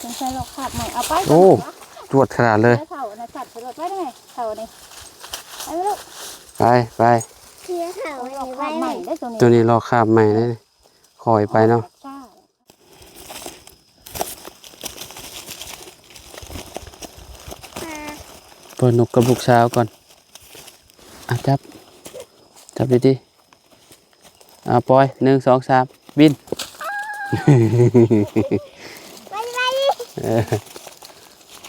ຕ້ອງໃຊ້ລອກຄາບໃໝ່ ເອົາໄປ ໂອ້ ຈວດຂະໜາດເລີຍ ເສົາອັນນັ້ນ ເສົານີ້ ໄປແມ່ ເສົານີ້ ໄປລູກ ໄປ ໄປ ເສາ ໂອ້ຍ ລອກຄາບໃໝ່ເດ້ ໂຕນີ້ ໂຕນີ້ລອກຄາບໃໝ່ເດ້ ຄ່ອຍໄປເນາະ ເບິ່ງນົກກັບລູກສາວກ່ອນ ອ່ະ ຈັບ ຈັບດີໆ ອ່າ ປ່ອຍ ໜຶ່ງ ສອງ ສາມ ບິນ ໄປ ໄປ ເອີ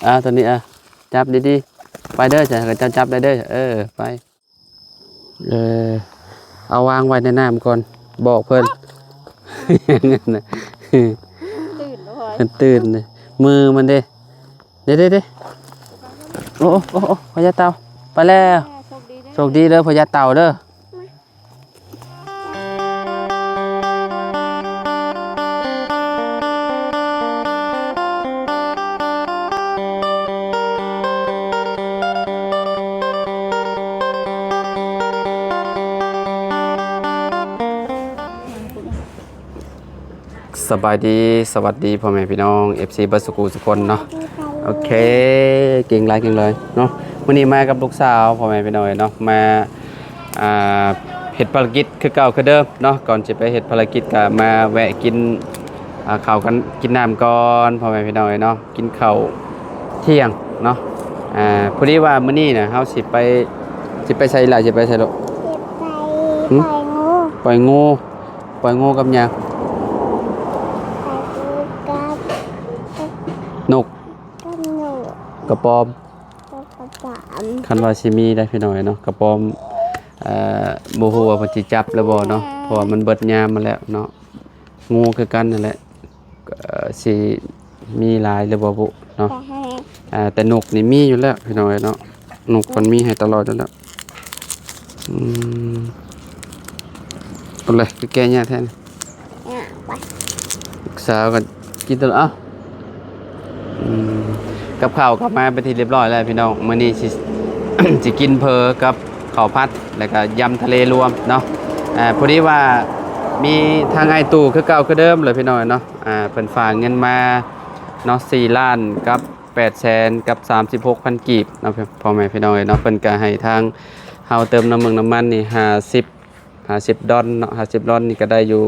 ອ່າ ໂຕນີ້ ອ່າ ຈັບດີໆ ໄປເດີ ເຈົ້າຈັບໄດ້ເດີ ເອີ ໄປ ເອີ ເອົາວາງໄວ້ໃນນ້ຳກ່ອນ ບອກເພິ່ນ ຕື່ນບໍ່ ເພິ່ນຕື່ນ ມືມັນເດ້ ເດ້ໆໆ ໂອ້ ໂອ້ ໂອ້ ໂອ້ ພະຍາເຕົ່າ ໄປແລ້ວ ໂຊກດີເດີ ໂຊກດີເດີ ພະຍາເຕົ່າເດີ. ສະບາຍດີ ສະຫວັດດີພໍ່ແມ່ພີ່ນ້ອງ ເອັຟຊີ ເບິດສູ່ຜູ້ສູ່ຄົນເນາະ ໂອເຄ ເກັ່ງຫຼາຍ ເກັ່ງຫຼາຍເນາະ ມື້ນີ້ມາກັບລູກສາວ ພໍ່ແມ່ພີ່ນ້ອງເນາະ ມາ ອ່າ ເຮັດພາລະກິດຄືເກົ່າຄືເດີມເນາະ ກ່ອນຊິໄປເຮັດພາລະກິດກໍມາແວະກິນ ອ່າ ເຂົ້າກັນ ກິນນ້ຳກ່ອນ ພໍ່ແມ່ພີ່ນ້ອງເນາະ ກິນເຂົ້າທ່ຽງເນາະ ອ່າ ພໍດີວ່າມື້ນີ້ນະ ເຮົາຊິໄປ ຊິໄປໃສລະ ຊິໄປໃສລູກ ຊິໄປ ຫຶ? ປ່ອຍງູ ປ່ອຍງູ ປ່ອຍງູກັບຫຍັງ? ປ່ອຍງູກັບ ນົກ ກັບນົກ ກະປອມ ກັບກະປອມ ຄັນວ່າຊິມີໄດ໋ພີ່ນ້ອງເນາະ ກະປອມ ເອີ ບໍ່ຮູ້ວ່າເພິ່ນຊິຈັບຫຼືບໍ່ເນາະ ເພາະວ່າມັນເບິດຍາມມາແລ້ວເນາະ ງູຄືກັນນັ້ນແຫຼະ ເອີ ຊິມີຫຼາຍຫຼືບໍ່ບຸເນາະ ອ່າ ແຕ່ນົກນີ້ມີຢູ່ແລ້ວພີ່ນ້ອງເນາະ ນົກເພິ່ນມີໃຫ້ຕະຫຼອດຢູ່ແລ້ວ ອືມ ເອົາເລີຍ ຄືແກະຍາກແທ້ ຍາກໄປ ລູກສາວກໍກິນຕົວ ເອົ້າ ອືມ ກັບເຂົ້າກໍມາເປັນທີ່ຮຽບຮ້ອຍແລ້ວພີ່ນ້ອງ ມື້ນີ້ຊິ ຊິກິນເຝີກັບເຂົ້າຜັດ ແລ້ວກໍຢຳທະເລລວມເນາະ ອ່າ ພໍດີວ່າມີທາງອ້າຍຕູ້ຄືເກົ່າຄືເດີມເລີຍພີ່ນ້ອງເນາະ ອ່າ ເພິ່ນຝາກເງິນມາເນາະ ສີ່ລ້ານກັບ ແປດແສນກັບສາມສິບຫົກພັນກີບເນາະ ພໍ່ແມ່ພີ່ນ້ອງເອີຍເນາະ ເພິ່ນກໍໃຫ້ທາງເຮົາເຕີມນ້ຳມັນ ນ້ຳມັນນີ້ຫ້າສິບ ຫ້າສິບດອນເນາະ ຫ້າສິບດອນນີ້ກໍໄດ້ຢູ່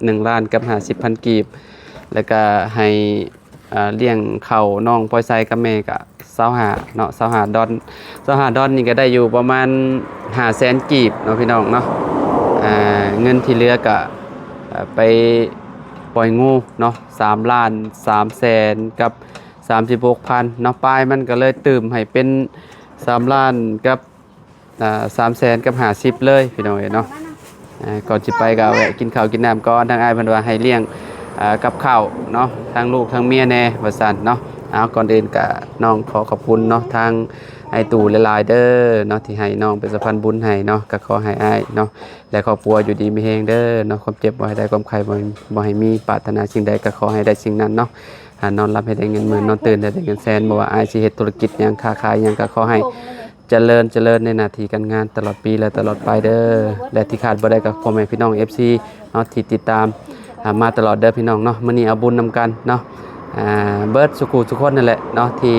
ໜຶ່ງລ້ານກັບຫ້າສິບພັນກີບ ແລ້ວກໍໃຫ້ ເອີ ລ້ຽງເຂົ້ານ້ອງພອຍໃສກັບແມ່ກໍຊາວຫ້າເນາະ ຊາວຫ້າດອນ ຊາວຫ້າດອນນີ້ກໍໄດ້ຢູ່ປະມານຫ້າແສນກີບເນາະ ພີ່ນ້ອງເນາະ ອ່າ ເງິນທີ່ເຫຼືອກໍ ເອີ ໄປປ່ອຍງູເນາະ ສາມລ້ານສາມແສນກັບ ສາມສິບຫົກພັນເນາະ ປາຍມັນກໍເລີຍຕື່ມໃຫ້ເປັນສາມລ້ານກັບ ອ່າ ສາມແສນກັບຫ້າສິບເລີຍພີ່ນ້ອງເອີຍເນາະ ອ່າ ກ່ອນຊິໄປກໍແວະກິນເຂົ້າກິນນ້ຳກ່ອນ ທາງອ້າຍເພິ່ນວ່າໃຫ້ລ້ຽງ ອ່າ ກັບເຂົ້າເນາະ ທັງລູກທັງເມຍແດ່ວ່າຊັ້ນເນາະ ເອົາ ກ່ອນອື່ນກໍນ້ອງຂໍຂອບຄຸນເນາະ ທາງອ້າຍຕູ້ຫຼາຍໆເດີເນາະ ທີ່ໃຫ້ນ້ອງເປັນສະພານບຸນໃຫ້ເນາະ ກໍຂໍໃຫ້ອ້າຍເນາະ ແລະ ຄອບຄົວຢູ່ດີມີແຮງເດີເນາະ ຄວາມເຈັບບໍ່ໃຫ້ໄດ້ ຄວາມໄຂ້ບໍ່ ບໍ່ໃຫ້ມີ ປາດຖະໜາສິ່ງໃດກໍຂໍໃຫ້ໄດ້ສິ່ງນັ້ນເນາະ ອ່າ ນອນຫຼັບໃຫ້ໄດ້ເງິນໝື່ນ ນອນຕື່ນໃຫ້ໄດ້ເງິນແສນ ບໍ່ວ່າອ້າຍຊິເຮັດທຸລະກິດຫຍັງ ຄ້າຂາຍຫຍັງກໍຂໍໃຫ້ຈະເລີນ ຈະເລີນໃນໜ້າທີ່ການງານຕະຫຼອດປີ ແລະ ຕະຫຼອດໄປເດີ ແລະ ທີ່ຂາດບໍ່ໄດ້ກໍພໍ່ແມ່ພີ່ນ້ອງ ເອັຟຊີ ເນາະ ທີ່ຕິດຕາມ ອ່າ ມາຕະຫຼອດເດີພີ່ນ້ອງເນາະ ມື້ນີ້ເອົາບຸນນຳກັນເນາະ ອ່າ ເບິດສູ່ຜູ້ສູ່ຄົນນັ້ນແຫຼະເນາະ ທີ່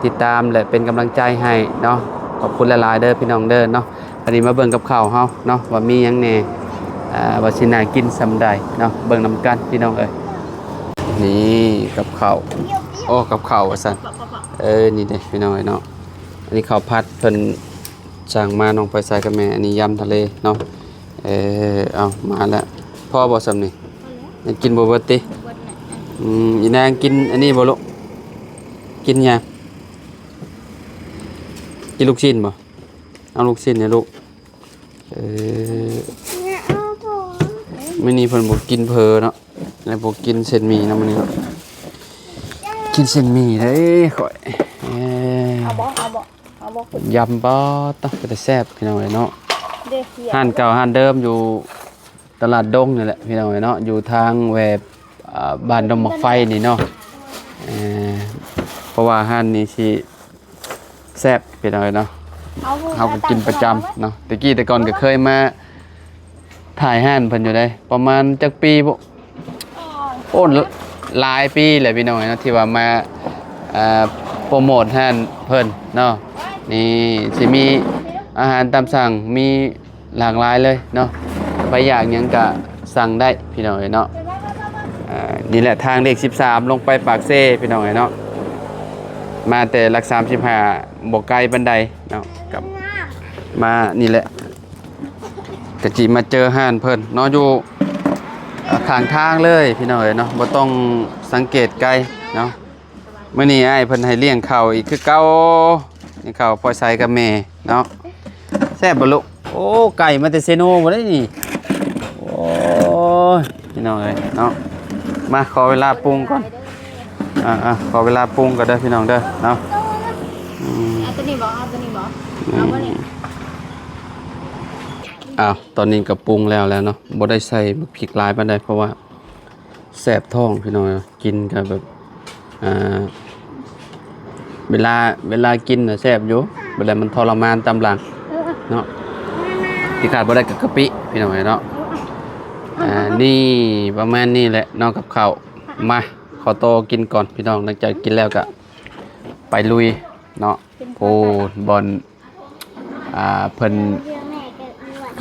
ຕິດຕາມ ແລະ ເປັນກຳລັງໃຈໃຫ້ເນາະ ຂອບຄຸນຫຼາຍໆເດີພີ່ນ້ອງເດີເນາະ ອັນນີ້ມາເບິ່ງກັບເຂົ້າເຮົາເນາະ ວ່າມີຫຍັງແດ່ ອ່າ ວ່າຊິໜ້າກິນສ່ຳໃດເນາະ ເບິ່ງນຳກັນພີ່ນ້ອງເອີຍ ນີ້ກັບເຂົ້າ ໂອ້ ກັບເຂົ້າວ່າຊັ້ນ ເອີ ນີ້ເດ້ພີ່ນ້ອງເອີຍເນາະ ອັນນີ້ເຂົ້າຜັດເພິ່ນສັ່ງມາ ນ້ອງໄຟສາຍກັບແມ່ ອັນນີ້ຢຳທະເລເນາະ ເອີ ເອົາມາແລ້ວ ພໍບໍ່ສ່ຳນີ້ ຍັງກິນບໍ່ເບິດຕິ ບໍ່ເບິດແຫຼະ ອືມ ອີນາງກິນອັນນີ້ບໍ່ລູກ ກິນຫຍັງ ກິນລູກຊີ້ນບໍ່ ເອົາລູກຊີ້ນໃຫ້ລູກ ເອີ ມື້ນີ້ເພິ່ນບໍ່ກິນເຝີເນາະ ແລະ ບໍ່ກິນເສັ້ນໝີ່ນຳມື້ນີ້ເນາະ ກິນເສັ້ນໝີ່ເດ້ຂ້ອຍ ເອີ ເອົາບໍ່ ເອົາບໍ່ ເອົາບໍ່ ຢຳບໍ່ ຕະ ເປັນຕາແຊບພີ່ນ້ອງເອີຍເນາະ ຮ້ານເກົ່າຮ້ານເດີມຢູ່ ຕະຫຼາດດົງນີ້ແຫຼະພີ່ນ້ອງເອີຍເນາະ ຢູ່ທາງແວ່ ອ່າ ບ້ານດົງໝາກໄຟນີ້ເນາະ ເອີ ເພາະວ່າຮ້ານນີ້ຊິແຊບພີ່ນ້ອງເອີຍເນາະ ເຮົາກໍກິນປະຈຳເນາະ ແຕ່ກີ້ແຕ່ກ່ອນກໍເຄີຍມາຖ່າຍຮ້ານເພິ່ນຢູ່ເດ້ ປະມານຈັກປີບໍ່ ໂອ້ ຫຼາຍປີແລ້ວພີ່ນ້ອງເອີຍເນາະ ທີ່ວ່າມາ ເອີ ໂປຣໂມດຮ້ານເພິ່ນເນາະ. ນີ້ຊິມີອາຫານຕາມສັ່ງ ມີ ຫຼາກຫຼາຍເລີຍເນາະ ໃຜຢາກຫຍັງກະສັ່ງໄດ້ພີ່ນ້ອງເອີຍເນາະ. ອ່າ ນີ້ແຫຼະທາງເລກສິບສາມ ລົງໄປປາກເຊພີ່ນ້ອງເອີຍເນາະ ມາແຕ່ຫຼັກສາມສິບຫ້າ ບໍ່ໄກປານໃດເນາະ ກັບມານີ້ແຫຼະ ກະຊິມາເຈີຮ້ານເພິ່ນເນາະ ຢູ່ ອ່າ ຂ້າງທາງເລີຍພີ່ນ້ອງເອີຍເນາະ ບໍ່ຕ້ອງສັງເກດໄກເນາະ. ມື້ນີ້ອ້າຍເພິ່ນໃຫ້ລ້ຽງເຂົ້າອີກຄືເກົ່າ ລ້ຽງເຂົ້າພອຍໄຊກັບແມ່ເນາະ. ແຊບບໍ່ລູກ? ໂອ້ ໄກ່ມາແຕ່ເຊໂນພຸ້ນເດ້ນີ້. ໂອ້ຍ ພີ່ນ້ອງເອີຍເນາະ ມາ ຂໍເວລາປຸງກ່ອນ. ອ່າໆ ຂໍເວລາປຸງກ່ອນເດີພີ່ນ້ອງເດີເນາະ. ອືມ ເອົາຕົວນີ້ບໍ່? ເອົາຕົວນີ້ບໍ່? ອືມ ເອົາບໍ່ນີ້? ອ້າວ ຕອນນີ້ກໍປຸງແລ້ວແລ້ວເນາະ ບໍ່ໄດ້ໃສ່ບັກພິກຫຼາຍປານໃດ ເພາະວ່າ ແສບທ້ອງພີ່ນ້ອງເອີຍ ກິນກໍແບບ ອ່າ ເວລາ ເວລາກິນນະແຊບຢູ່ ເວລາມັນທໍລະມານຕາມຫຼັງເນາະ. ທີ່ຂາດບໍ່ໄດ້ກໍກະປິພີ່ນ້ອງເອີຍເນາະ. ອ່າ ນີ້ປະມານນີ້ແຫຼະເນາະກັບເຂົ້າ. ມາ ຂໍໂຕກິນກ່ອນພີ່ນ້ອງ ຫຼັງຈາກກິນແລ້ວກໍໄປລຸຍເນາະ. ໂອ້ ບ່ອນ ອ່າ ເພິ່ນ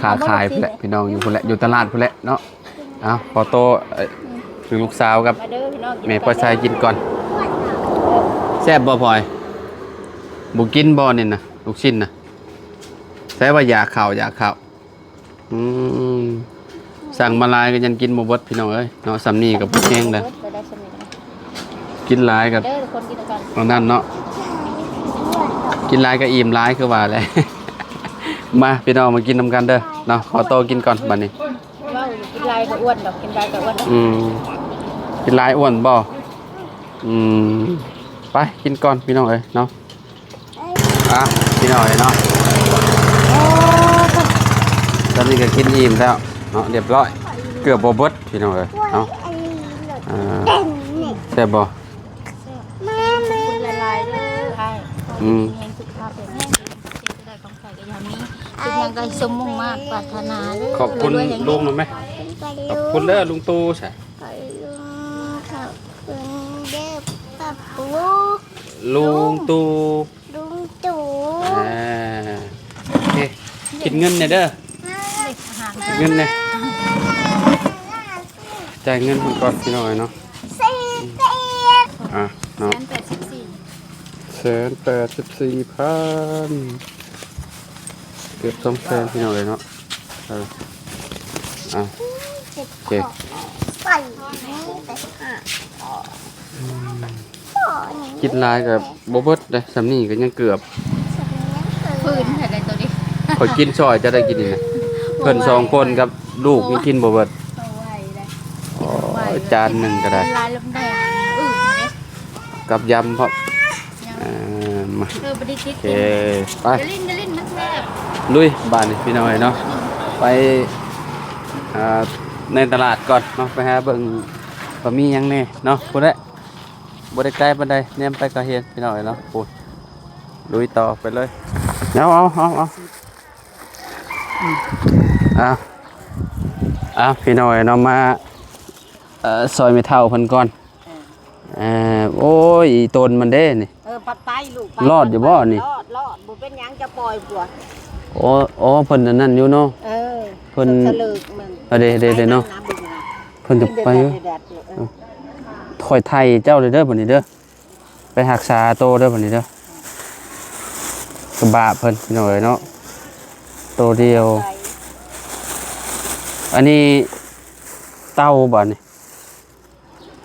ຄ້າຂາຍພຸ້ນແຫຼະພີ່ນ້ອງ ຢູ່ພຸ້ນແຫຼະ ຢູ່ຕະຫຼາດພຸ້ນແຫຼະເນາະ. ເອົາ ຂໍໂຕ ເອີ ຄືລູກສາວກັບ ມາເດີພີ່ນ້ອງ ແມ່ພອຍໄຊກິນກ່ອນ. ແຊບບໍ່ພອຍ? ບໍ່ກິນບໍ່ນີ້ນະ ລູກຊິ້ນນະ? ໃສ່ວ່າຢາກເຂົ້າ ຢາກເຂົ້າ. ອືມ ສັ່ງມາຫຼາຍກໍຍັງກິນບໍ່ເບິດພີ່ນ້ອງເອີຍເນາະ. ສ່ຳນີ້ກໍພໍແຮງແລ້ວ ກິນຫຼາຍກໍ ເດີ ຄົນກິນນຳກັນ ອັນນັ້ນເນາະ ກິນຫຼາຍກໍອີ່ມຫຼາຍຄືວ່າແຫຼະ. ມາພີ່ນ້ອງ ມາກິນນຳກັນເດີເນາະ. ຂໍໂຕກິນກ່ອນບັດນີ້. ເວົ້າຢູ່ ກິນຫຼາຍກໍອ້ວນດອກ ກິນຫຼາຍກໍອ້ວນ. ອືມ ກິນຫຼາຍອ້ວນບໍ່? ອືມ ໄປກິນກ່ອນພີ່ນ້ອງເອີຍເນາະ. ອ່ະ ພີ່ນ້ອງເອີຍເນາະ ຕອນນີ້ກໍກິນອີ່ມແລ້ວເນາະ ຮຽບຮ້ອຍ ເກືອບບໍ່ເບິດພີ່ນ້ອງເອີຍເນາະ. ອ່າ ແຊບບໍ່? ຂອບຄຸນຫຼາຍໆເດີອ້າຍ ອືມ ມີແຮງສຸຂະພາບແຂງແຮງ ເຮັດໄດ້ຂອງໃຜກໍຢ່າມີ ຄິດຫຍັງກໍສົມມຸ່ງມາດປາດຖະໜາເດີ. ຂອບຄຸນລຸງນຳແມ ຂອບຄຸນເດີລຸງຕູ້ຊະ ຂອບຄຸນລຸງ ຂອບຄຸນເດີ ຂອບຄຸນ ລຸງຕູ້ ລຸງຕູ້ ອ່າ ໂອເຄ ຄິດເງິນແດ່ເດີ ຄິດເງິນແດ່ ຈ່າຍເງິນເພິ່ນກ່ອນພີ່ນ້ອງເອີຍເນາະ. ອ່າ ເນາະ ແສນແປດສິບສີ່ ແສນແປດສິບສີ່ພັນ ເກືອບສອງແສນພີ່ນ້ອງເອີຍເນາະ. ເອີ ອ່າ ໂອເຄ ໃສ່ນີ້ແຕ່ຫ້າ ອືມ ກິນຫຼາຍກໍບໍ່ເບິດເດ້ ສ່ຳນີ້ກໍຍັງເກືອບ ຝືນໃຫ້ໄດ້ໂຕນີ້ ຂ້ອຍກິນຊ່ອຍເຈົ້າໄດ້ກິນນີ້ນະ ເພິ່ນສອງຄົນກັບລູກຍັງກິນບໍ່ເບິດ. ໂອ້ຍ ຈານໜຶ່ງກໍໄດ້ ລາຍລຳແດງ ອືມ ກັບຢຳພ້ອມ. ເອີ ມາ ເອີ ບໍ່ໄດ້ຕິດ ໂອເຄ ໄປ ຢ່າຫຼິ້ນ ຢ່າຫຼິ້ນ ມັນແຊບ ລຸຍບາດນີ້ພີ່ນ້ອງເອີຍເນາະ. ໄປ ອ່າ ໃນຕະຫຼາດກ່ອນເນາະ ໄປຫາເບິ່ງວ່າມີຫຍັງແດ່ເນາະ. ພຸ້ນແຫຼະ ບໍ່ໄດ້ໄກປານໃດ ແນມໄປກໍເຫັນພີ່ນ້ອງເອີຍເນາະ. ພຸ້ນ ລຸຍຕໍ່ໄປເລີຍ ເອົາ ເອົາ ເອົາ ເອົາ ເອົາ ພີ່ນ້ອງເອີຍເນາະ ມາ ເອີ ຊ່ອຍແມ່ເຖົ້າເພິ່ນກ່ອນ. ເອີ ເອີ ໂອ້ຍ ອີຕົນມັນເດ້ນີ້ ເອີ ປັດໄປລູກໄປ ລອດຢູ່ບໍ່ນີ້? ລອດ ລອດ ບໍ່ເປັນຫຍັງ ຈະປ່ອຍກວ່າ. ໂອ້ ໂອ້ ເພິ່ນອັນນັ້ນຢູ່ເນາະ ເອີ ເພິ່ນສະເຫຼີກມັນ ເອີ ເດ້ ເດ້ ເດ້ເນາະ ເພິ່ນຈະໄປ ເອີ ຂ້ອຍໄຖ່ເຈົ້າເດີ ເດີ ບັດນີ້ເດີ ໄປຮັກສາໂຕເດີ ບັດນີ້ເດີ. ກະບະເພິ່ນພີ່ນ້ອງເອີຍເນາະ ໂຕດຽວ. ອັນນີ້ເຕົ່າບໍ່ນີ້?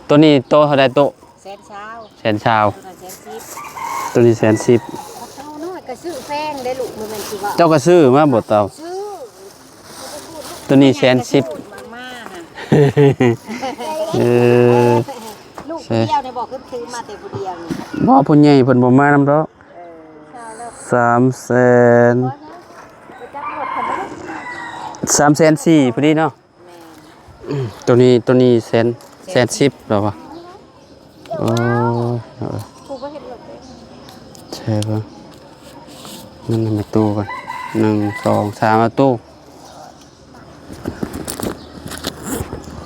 ໂຕນີ້ໂຕເທົ່າໃດໂຕ? ແສນຊາວ ແສນຊາວ ໂຕນັ້ນແສນສິບ ໂຕນີ້ແສນສິບ. ເຕົ່ານ້ອຍກໍຊື້ແພງເດ້ລູກ ບໍ່ແມ່ນຊິວ່າ ເຈົ້າກໍຊື້ມາບໍ່ເຕົ່າ? ຊື້ ໂຕນີ້ແສນສິບ ມາ ເອີ ລູກຜູ້ດຽວນີ້ບໍ່ ຄືຖືມາແຕ່ຜູ້ດຽວນີ້ ບໍ່ ຜູ້ໃຫຍ່ເພິ່ນບໍ່ມານຳດອກ. ເອີ ສາມແສນ ສາມແສນສີ່ພໍດີເນາະ. ແມ່ນ ໂຕນີ້ ໂຕນີ້ແສນ ແສນສິບແລ້ວວ່າ. ໂອ້ຍ ເອີ ໃຊ່ບໍ່? ເງິນໃຫ້ຕູ້ກ່ອນ ໜຶ່ງ ສອງ ສາມ ເອົາຕູ້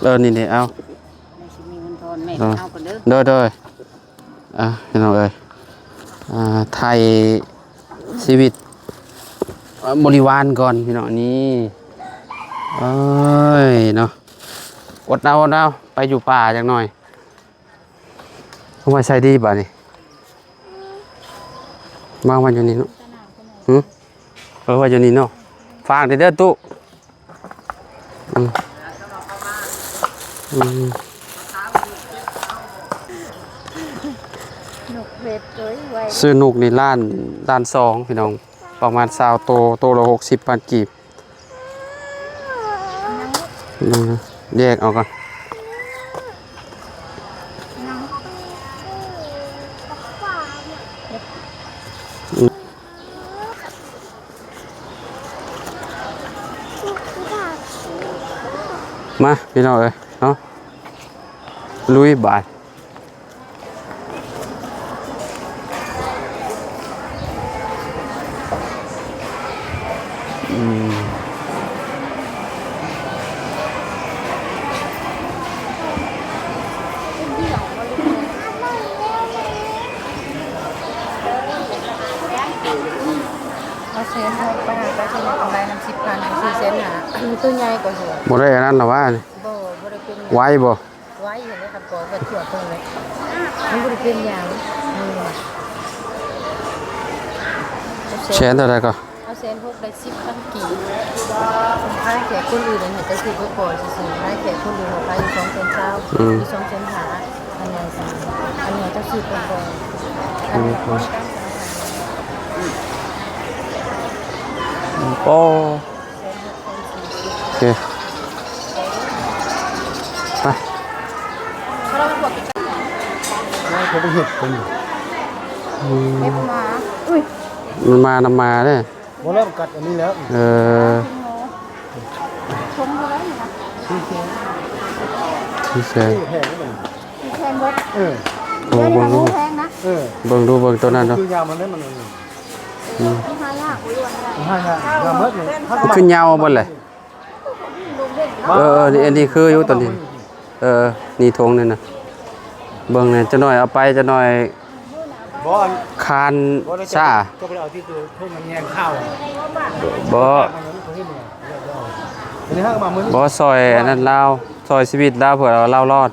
ເອີ ນີ້ເດ້ ເອົາ ແມ່ຊິມີເງິນທອນ ແມ່ ເອີ ເອົາໄປ ໂດຍ ໂດຍ ອ່າ ພີ່ນ້ອງເອີຍ ອ່າ ໄຖ່ຊີວິດ ອ່າ ບໍລິວານກ່ອນພີ່ນ້ອງ ນີ້ ເອີຍເນາະ ອົດເອົາ ອົດເອົາ ໄປຢູ່ປ່າຈັກໜ່ອຍ. ເອົາໄວ້ໃສ່ດີບາດນີ້ ວາງໄວ້ຢູ່ນີ້ເນາະ. ຫຶ ເອີ ໄວ້ຢູ່ນີ້ເນາະ ຝາກເດີຕູ້. ອືມ ອືມ ນົກເວັດເອີຍ ໄວ ຊື້ນົກນີ້ລ້ານ ລ້ານສອງ ພີ່ນ້ອງ ປະມານຊາວໂຕ ໂຕລະຫົກສິບພັນກີບ. ອືມ ແຍກເອົາກ່ອນ. ມາ ພີ່ນ້ອງເອີຍເນາະ ລຸຍບາດ. ອືມ ເອົາແສນຫົກໄປຫາ ໄປຊື້ກຳໄລນຳສິບພັນ ຊື້ແສນຫ້າ ໂຕໃຫຍ່ກວ່າເທື່ອ ບໍ່ໄດ້ອັນນັ້ນລະຫວາ ບໍ່ ບໍ່ໄດ້ເປັນຫຍັງ ໄວບໍ່? ໄວຢູ່ເດ້ ຄັນປອຍກໍຕົວະເພິ່ນເລີຍ ມັນບໍ່ໄດ້ເປັນຫຍັງ. ອືມ ແສນເທົ່າໃດກໍ? ເອົາແສນຫົກໄດ້ສິບພັນກີບ ຂາຍແຂກຄົນອື່ນ ອັນນີ້ກໍຄືບໍ່ພໍຊື່ໆ ຂາຍແຂກຄົນອື່ນ ເຮົາຂາຍຢູ່ສອງແສນຊາວ ອືມ ຢູ່ສອງແສນຫ້າ ອັນນີ້ ອັນນີ້ເຈົ້າຊື້ເພິ່ນກ່ອນ ອັນນີ້ ອືມ ໂອ້ ໂອເຄ ໄປ ເຂົາໄປເຮັດເພິ່ນ ອືມ ເກັບມາ ອຸ້ຍ ມັນມານຳໝາເດ້ ບໍ່ລອງກັດອັນນີ້ແລ້ວ ເອີ ຖົງເທົ່າໃດນີ້ນະ? ສີ່ແສນ ສີ່ແສນ ແພງເດ້ມັນ ແພງເບິດ ເອີ ໂອ້ ເບິ່ງດູ ແພງນະ ເອີ ເບິ່ງດູ ເບິ່ງໂຕນັ້ນເນາະ ຄືຍາມມັນເດ້ມັນ ອືມ ມັນຫາຍາກ ມັນຫາຍາກ ຫາເບິດເລີຍ ຄືຍາວເບິດເລີຍ ເອີ ເອີ ນີ້ ອັນນີ້ຄືຢູ່ຕອນນີ້ ເອີ ນີ້ຖົງນີ້ນະ ເບິ່ງແດ່ ຈັກໜ້ອຍເອົາໄປ ຈັກໜ້ອຍ ບໍ່ ຄານ ບໍ່ໄດ້ ຊ້າ ກໍໄປເອົາທີ່ໂຕຖົງແຍງຂາວ ບໍ່ ອັນນີ້ຫາກໍມາມື້ນີ້ ບໍ່ ຊ່ອຍອັນນັ້ນລາວ ຊ່ອຍຊີວິດລາວ ເພື່ອລາວລອດ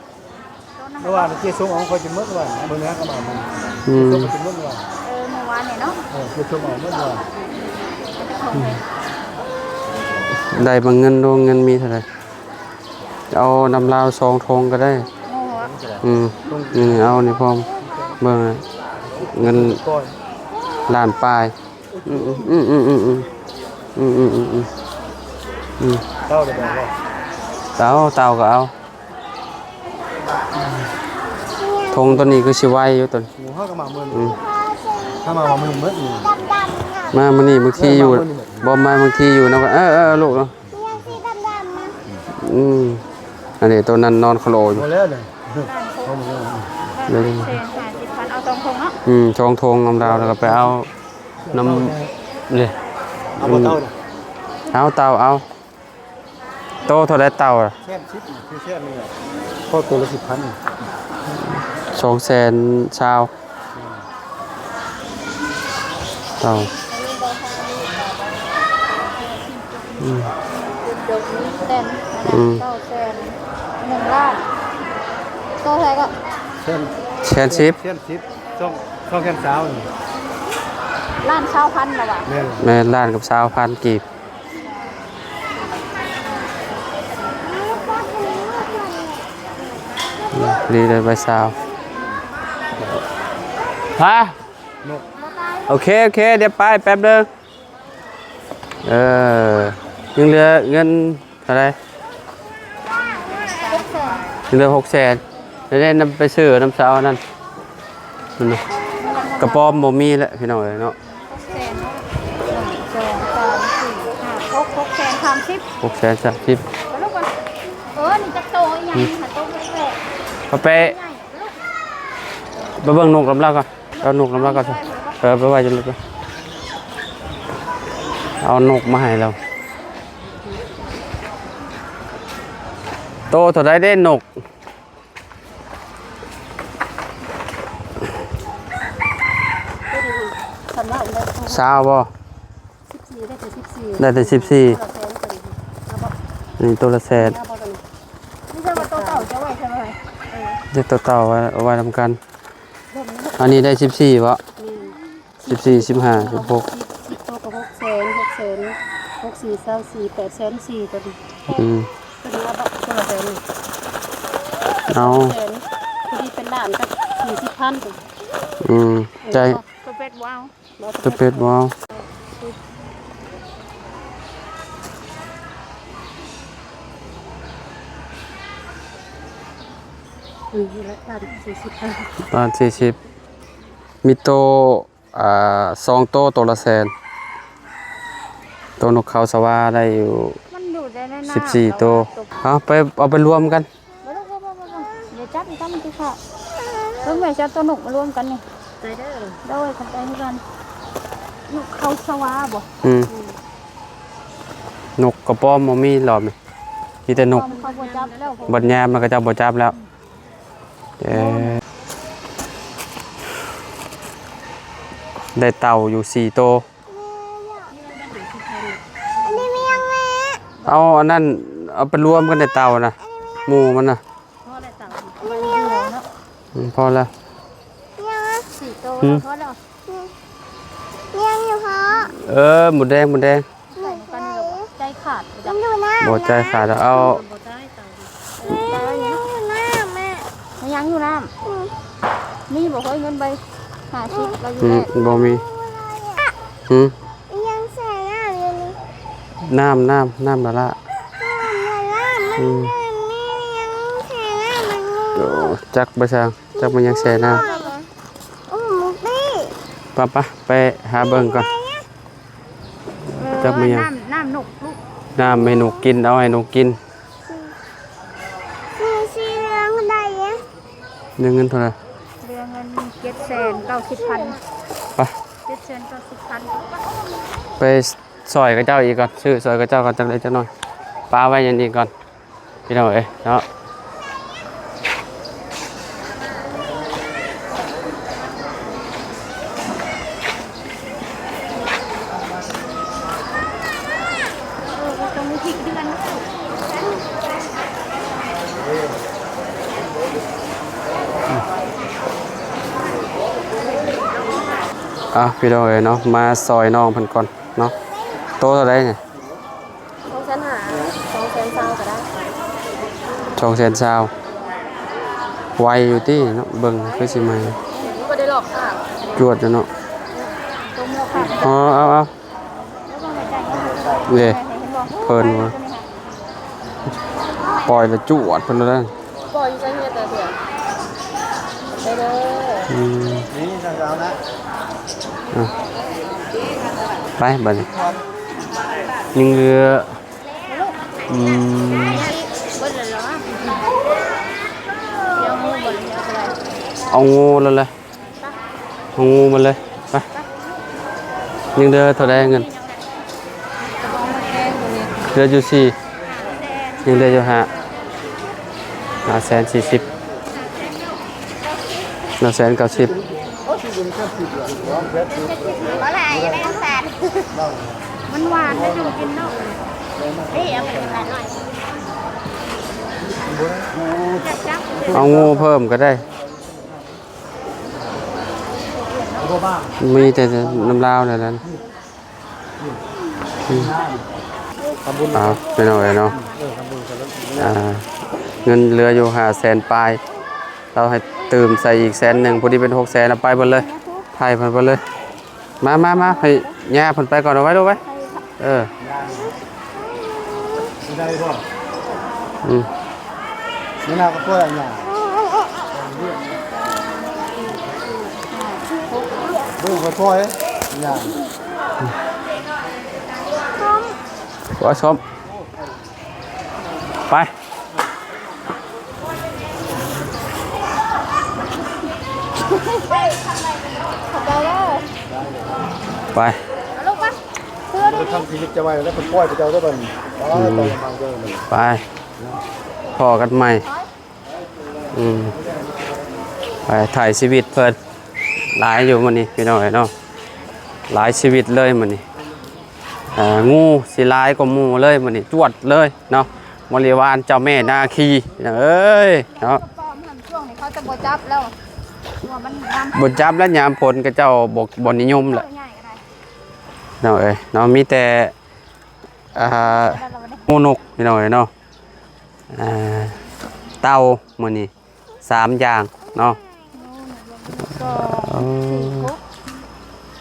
ເມື່ອວານເຈສົ່ງເອົາ ຂ້ອຍຈະໝົດເມື່ອວານ ເບິ່ງແດ່ກໍມາມື້ນີ້ ອືມ ເຈສົ່ງກໍຈະໝົດເມື່ອວານ ເອີ ເມື່ອວານນີ້ເນາະ ເອີ ເຈສົ່ງເອົາໝົດເມື່ອວານ ໄດ້ເບິ່ງເງິນດູ ເງິນມີເທົ່າໃດ ເອົານຳລາວສອງຖົງກໍໄດ້ ໂອ້ໂຫ ອືມ ນີ້ ເອົານີ້ພ້ອມ ເບິ່ງ ເງິນລ້ານປາຍ ອືມ ອືມ ອືມ ອືມ ອືມ ອືມ ອືມ ອືມ ອືມ ເຕົ້າໄດ້ບໍ່? ເຕົ້າ ເຕົ້າກໍເອົາ ຖົງໂຕນີ້ຄືຊິໄວຢູ່ໂຕນີ້ ໂອ້ ເຮົາກໍມາມື້ນີ້ ອືມ ເຮົາມາມື້ນີ້ໝົດນີ້ ມາມື້ນີ້ບາງທີຢູ່ ມາມື້ນີ້ໝົດ ບໍ່ ມາບາງທີຢູ່ນຳກັນ ເອີ ເອີ ລູກເນາະ ອືມ ອັນນີ້ໂຕນັ້ນນອນຄະໂລຢູ່ ບໍ່ແລ້ວເລີຍ ເອີ ແສນຫ້າສິບພັນ ເອົາສອງຖົງເນາະ ອືມ ສອງຖົງນຳລາວ ແລ້ວກໍໄປເອົານຳ ເອີ ນີ້ ເອົາບໍ່ເຕົ້າ ອືມ ເອົາເຕົ້າ ເອົາ ໂຕເທົ່າໃດເຕົ້າ? ແສນສິບ ຄືແສນນີ້ແຫຼະ ພໍໂຕລະສິບພັນ ສອງແສນຊາວ ເຕົ້າ ອືມ ແສນ ອືມ ເກົ້າແສນ ໜຶ່ງລ້ານ ໂຕເທົ່າໃດກໍ? ແສນ ແສນສິບ ແສນສິບ ສອງ ສອງແສນຊາວ ລ້ານຊາວພັນລະຫວາ? ແມ່ນ ແມ່ນ ລ້ານກັບຊາວພັນກີບ. ນີ້ເລີຍໃບຊາວ ຮະ? ໂອເຄ ໂອເຄ ດຽວໄປແປັບໜຶ່ງ ເອີ ຍັງເຫຼືອເງິນເທົ່າໃດ? ຍັງເຫຼືອຫົກແສນ ແລ້ວໄດ້ນຳໄປຊື້ນຳສາວອັນນັ້ນ ນັ້ນນະ ກະປອມບໍ່ມີແລ້ວພີ່ນ້ອງເອີຍເນາະ ຫົກແສນເນາະ ໜຶ່ງ ສອງ ສາມ ສີ່ ຫ້າ ຫົກ ຫົກແສນສາມສິບ ຫົກແສນສາມສິບ ເອີ ນີ້ຈັກໂຕອີຫຍັງ ອືມ ນີ້ຫາໂຕແປກໆ ເອົາໄປ ໃຫຍ່ ໄປເບິ່ງນົກນຳລາວກ່ອນ ເອົານົກນຳລາວກ່ອນ ເອີ ໄປໄວ້ຢູ່ລົດ ເອົານົກມາໃຫ້ລາວ ໂຕເທົ່າໃດເດ້ນົກ? ຊາວບໍ່? ສິບສີ່ ໄດ້ແຕ່ສິບສີ່ ໄດ້ແຕ່ສິບສີ່ ໂຕລະແສນ ເອົາບໍ່? ນີ້ໂຕລະແສນ ເອົາບໍ່ໂຕນີ້? ນີ້ເຈົ້າວ່າໂຕເກົ່າເຈົ້າໄວ້ເທົ່າໃດ? ເອີ ເຈົ້າໂຕເກົ່າໄວ້ ເອົາໄວ້ນຳກັນ ອັນນີ້ໄດ້ສິບສີ່ບໍ່? ແມ່ນ ສິບສີ່ ສິບຫ້າ ສິບຫົກ ສິບ ໂຕກໍຫົກແສນ ຫົກແສນ ຫົກສີ່ ຊາວສີ່ ແປດແສນສີ່ ໂຕນີ້ ອືມ ໂຕນີ້ເອົາບໍ່? ໂຕລະແສນນີ້ ເອົາ ແສນ ໂຕນີ້ເປັນລ້ານກັບສີ່ສິບພັນ ອືມ ໃຈ ໂຕເປັດບໍ່ເອົາ? ໂຕເປັດບໍ່ເອົາ? ອືມ ລ້ານສີ່ສິບ ລ້ານສີ່ສິບ ມີໂຕ ອ່າ ສອງໂຕ ໂຕລະແສນ ໂຕນົກເຂົາສະຫວາໄດ້ຢູ່ ມັນຢູ່ໃນນັ້ນ ສິບສີ່ໂຕ ເອົາໄປ ເອົາໄປລວມກັນ ບໍ່ ບໍ່ ບໍ່ ບໍ່ ຢ່າຈັບ ຢ່າຈັບ ມັນຕິດຂາ ເບິ່ງແມ່ຊິເອົາໂຕນົກມາລວມກັນນີ້ ໄປເດີ ໂດຍ ຂອບໃຈຄືກັນ ນົກເຂົາສະຫວາບໍ່? ອືມ ອືມ ນົກກະປ້ອມບໍ່ມີລອບນີ້ ມີແຕ່ນົກ ເຂົາບໍ່ຈັບແລ້ວ ບັດຍາມແລ້ວເຂົາເຈົ້າບໍ່ຈັບແລ້ວ ເອີ ໄດ້ເຕົ່າຢູ່ສີ່ໂຕ ເອົາອັນນັ້ນ ເອົາໄປລວມກັນໃນເຕົ່ານະ ໝູ່ມັນນະ ພໍແລ້ວເຕົ່າ ອືມ ພໍແລ້ວ ສີ່ໂຕ ພໍແລ້ວ ຍັງຢູ່ພໍ ເອີ ໝູແດງ ໝູແດງ ໃສ່ນຳກັນນີ້ລະບໍ່ ໃຈຂາດ ມັນຢູ່ນະ ບໍ່ໃຈຂາດ ເອົາ ມັນຍັງຢູ່ນ້ຳ ອືມ ມີບໍ່ເຮີ້ຍ ເງິນໃບຫ້າສິບ ລາວຢູ່ ອືມ ແລ້ວ ບໍ່ມີ ຫື ຍັງໃສ່ນ້ຳຢູ່ນີ້ ນ້ຳ ນ້ຳ ນ້ຳລະລະ ນ້ຳລະລະ ມັນ ອືມ ຢູ່ນີ້ ຍັງໃສ່ນ້ຳມັນຢູ່ ໂອ້ ຈັກບໍ່ຊ່າງ ຈັກມັນຍັງແຊ່ນ້ຳ ອືມ ປະ ປະ ໄປຫາເບິ່ງກ່ອນ ເອີ ຈັກແມ່ນຫຍັງ ນ້ຳ ນ້ຳນົກລູກ ນ້ຳໃຫ້ນົກກິນ ເອົາໃຫ້ນົກກິນ ຊື້ ຊື້ເລື່ອງໃດ ເລື່ອງເງິນເທົ່າໃດ? ເລື່ອງເງິນເຈັດແສນເກົ້າສິບພັນ ໄປ ເຈັດແສນເກົ້າສິບພັນ ໄປຊ່ອຍເຂົາເຈົ້າອີກກ່ອນ ຊື້ຊ່ອຍເຂົາເຈົ້າກ່ອນ ຈັກເລັກຈັກນ້ອຍ ປະໄວ້ຢ່າງນີ້ກ່ອນ. ພີ່ນ້ອງເອີຍເນາະ ອ່ະ ພີ່ນ້ອງເອີຍເນາະ ມາຊ່ອຍນ້ອງເພິ່ນກ່ອນເນາະ ໂຕເທົ່າໃດນີ້? ສອງແສນຫ້າ ສອງແສນຊາວກໍໄດ້ ສອງແສນຊາວ ໄວຢູ່ຕິເນາະ ເບິ່ງຄືຊິໃໝ່ ບໍ່ໄດ້ຫຼອກຄ່າ ຈວດຢູ່ເນາະ ຕົວໝວກຄ່າ ເອົາ ເອົາ ເອົາ ເດ້ ເພິ່ນວ່າ ປ່ອຍລະຈວດເພິ່ນວ່າ ປ່ອຍຢູ່ໃສເຮັດແຕ່ເທື່ອ ໄປເດີ ອືມ ນີ້ເຈົ້າເອົານະ ອ່ະ ໄປບັດນີ້ ຍັງເຫຼືອ ອືມ ເອົາງູແລ້ວແຫຼະ ເອົາງູມາເລີຍ ໄປ ຍັງເຫຼືອເທົ່າໃດເງິນ? ເຫຼືອຢູ່ສີ່ ຍັງເຫຼືອຢູ່ຫ້າ ຫ້າແສນສີ່ສິບ ຫ້າແສນເກົ້າສິບ ບໍ່ຫຼາຍນະ ສານ ມັນຫວານ ໄດ້ຈຸ່ມກິນເນາະ ເອີ ເອົາໄປກິນຫຼາຍໜ້ອຍ ເອົາງູເພີ່ມກໍໄດ້ ມີແຕ່ນຳລາວນັ້ນ ອືມ ເອົາ ພີ່ນ້ອງເອີຍເນາະ ອ່າ ເງິນເຫຼືອຢູ່ຫ້າແສນປາຍ ລາວໃຫ້ຕື່ມໃສ່ອີກແສນໜຶ່ງ ພໍດີເປັນຫົກແສນ ເອົາໄປເບິດເລີຍ ໄຖ່ເພິ່ນເບິດເລີຍ ມາ ມາ ມາ ໃຫ້ຍ່າເພິ່ນໄປກ່ອນ ເອົາໄວ້ລູກໄວ້ ເອີ ໄດ້ບໍ່? ອືມ ນີ້ນະກໍປ່ອຍອັນຫຍັງ ເບິ່ງຄ່ອຍໆ ຫຍັງ ໂອ້ຍ ສົ້ມ ໄປ ຂອບໃຈເດີ ໄປ ເອົາລູກໄປ ເພື່ອໄດ້ ທຳຊີວິດຈະໄວແລ້ວ ເພິ່ນປ່ອຍພະເຈົ້າໄດ້ບັດນີ້ ອືມ ໄປ ພໍ້ກັນໃໝ່. ອືມ ໄປຖ່າຍຊີວິດເພິ່ນ ຫຼາຍຢູ່ມື້ນີ້ພີ່ນ້ອງເອີຍເນາະ ຫຼາຍຊີວິດເລີຍມື້ນີ້ ເອີ ງູຊິຫຼາຍກວ່າໝູ່ເລີຍມື້ນີ້ ຈວດເລີຍເນາະ ບໍລິວານເຈົ້າແມ່ນາຄີ ເອີຍເນາະ. ປ້ອມຫັ້ນ ຊ່ວງນີ້ເຂົາຈະບໍ່ຈັບແລ້ວ ເພາະວ່າມັນຍາມ ບໍ່ຈັບແລ້ວ ຍາມຝົນເຂົາເຈົ້າບໍ່ ບໍ່ນິຍົມແລ້ວ ເອີຍເນາະ ມີແຕ່ ອ່າ ງູນົກ ພີ່ນ້ອງເອີຍເນາະ ອ່າ ເຕົ່າ ມື້ນີ້ສາມຢ່າງເນາະ. ເອີ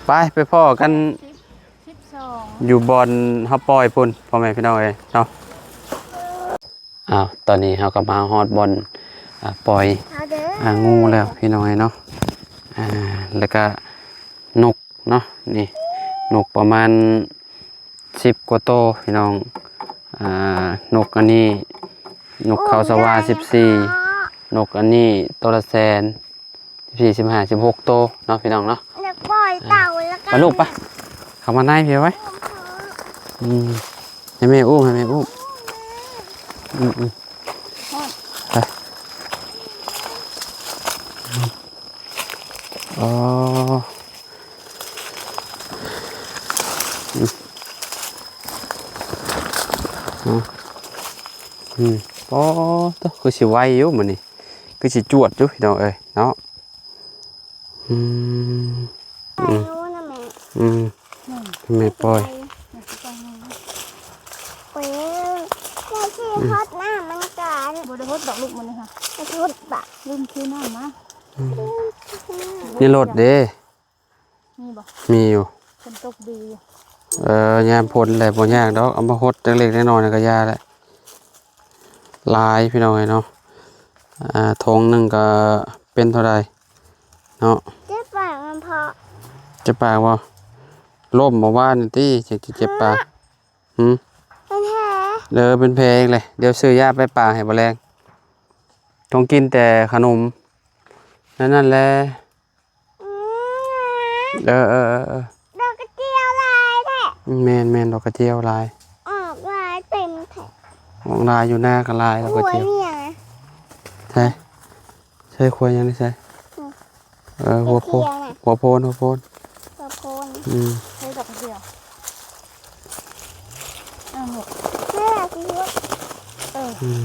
ໄປ ໄປພໍ້ກັນຢູ່ບ່ອນເຮົາປ່ອຍພຸ້ນ ພໍ່ແມ່ພີ່ນ້ອງເອີຍເນາະ. ອ້າວ ຕອນນີ້ເຮົາກໍມາຮອດບ່ອນ ອ່າ ປ່ອຍ ອ່າ ງູແລ້ວ ພີ່ນ້ອງເອີຍເນາະ. ອ່າ ແລ້ວກະນົກເນາະ ນີ້ ນົກປະມານສິບກວ່າໂຕ ພີ່ນ້ອງ. ອ່າ ນົກອັນນີ້ ນົກເຂົາສະຫວ່າ ສິບສີ່ ນົກອັນນີ້ໂຕລະແສນ ສິບສີ່ ສິບຫ້າ ສິບຫົກໂຕເນາະ ພີ່ນ້ອງເນາະ. ແລ້ວປ່ອຍເຕົ່າແລ້ວກໍ ໄປລູກ ໄປ ເຂົ້າມາໃນພີ່ໄວ້. ອືມ ໃຫ້ແມ່ອຸ້ມ ໃຫ້ແມ່ອຸ້ມ ອືມໆ ໄປ ອໍ ອືມ ອືມ ໂອ້ ໂຕ ຄືຊິໄວຢູ່ມື້ນີ້ ຄືຊິຈວດຢູ່ ພີ່ນ້ອງເອີຍເນາະ. ອືມ ອືມ ອືມ ແມ່ປ່ອຍ ເອີຍ ແມ່ຊິຮົດນ້ຳມັນກ່ອນ ບໍ່ໄດ້ຫົດດອກລູກ ມື້ນີ້ຫະ ບໍ່ໄດ້ຫົດບາດ ລືມຖືນ້ຳມາ. ອືມ ໃນລົດເດ້ ມີບໍ່? ມີຢູ່ ຝົນຕົກດີຢູ່. ເອີ ຍາມຝົນແຫຼະ ບໍ່ຍາກດອກ ເອົາມາຫົດຈັກເລັກນ້ອຍກໍຢ່າແຫຼະ ຫຼາຍ ພີ່ນ້ອງເອີຍເນາະ. ອ່າ ຖົງໜຶ່ງກໍເປັນເທົ່າໃດເນາະ? ເຈັບປາກນຳເພາະ ເຈັບປາກບໍ່? ລົ້ມເມື່ອວານນີ້ຕິ ຈັ່ງຊິເຈັບປາກ. ຫື? ເປັນແຜ ເອີ ເປັນແຜອີກແຫຼະ. ດຽວຊື້ຢາໄປປາໃຫ້ບໍ່ແລງ ຕ້ອງກິນແຕ່ຂະໜົມ ນັ້ນ ນັ້ນແຫຼະ. ອືມ ເອີ ເອີ ເອີ ເອີ ດອກກະເຈຍວຫຼາຍແທ້. ແມ່ນໆ ດອກກະເຈຍວຫຼາຍ ອອກຫຼາຍເຕັມແທ້ ອອກຫຼາຍ ຢູ່ນາກໍຫຼາຍ ດອກກະເຈຍວ. ໃສ່ ໃສ່ຂວດຫຍັງນີ້ໃສ່? ອືມ ເອີ ຫົວໂພນ ເຈຍວນະ ຫົວໂພນ ຫົວໂພນ ຫົວໂພນ. ອືມ ໃສ່ດອກກະເຈຍວ. ອ້າວ ແມ່ຊິຫົດ ເອີ ອືມ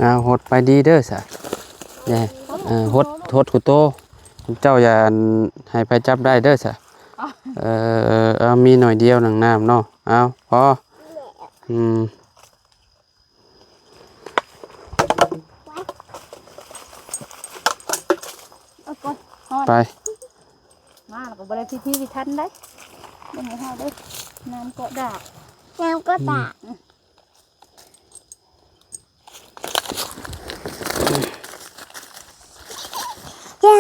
ອ້າວ ຫົດໄປດີເດີສະ ຢ່າ ເອີ ຫົດ ຫົດຄູ່ໂຕ ເຈົ້າຢ່າໃຫ້ໃຜຈັບໄດ້ເດີສະ. ເອີ ເອີ ເອີ ເອົາ ມີໜ້ອຍດຽວໜັງນ້ຳເນາະ ເອົາ ພໍ ອືມ. ເອົາກ່ອນ ຮ້ອນ ໄປ ມາແລ້ວກໍບໍ່ໄດ້ພິຖີພິຖັນໄດ໋ ເບິ່ງໃຫ້ເຮົາເດີ ນ້ຳເກາະດາກ ນ້ຳເກາະດາກ. ອືມ ຢ່າ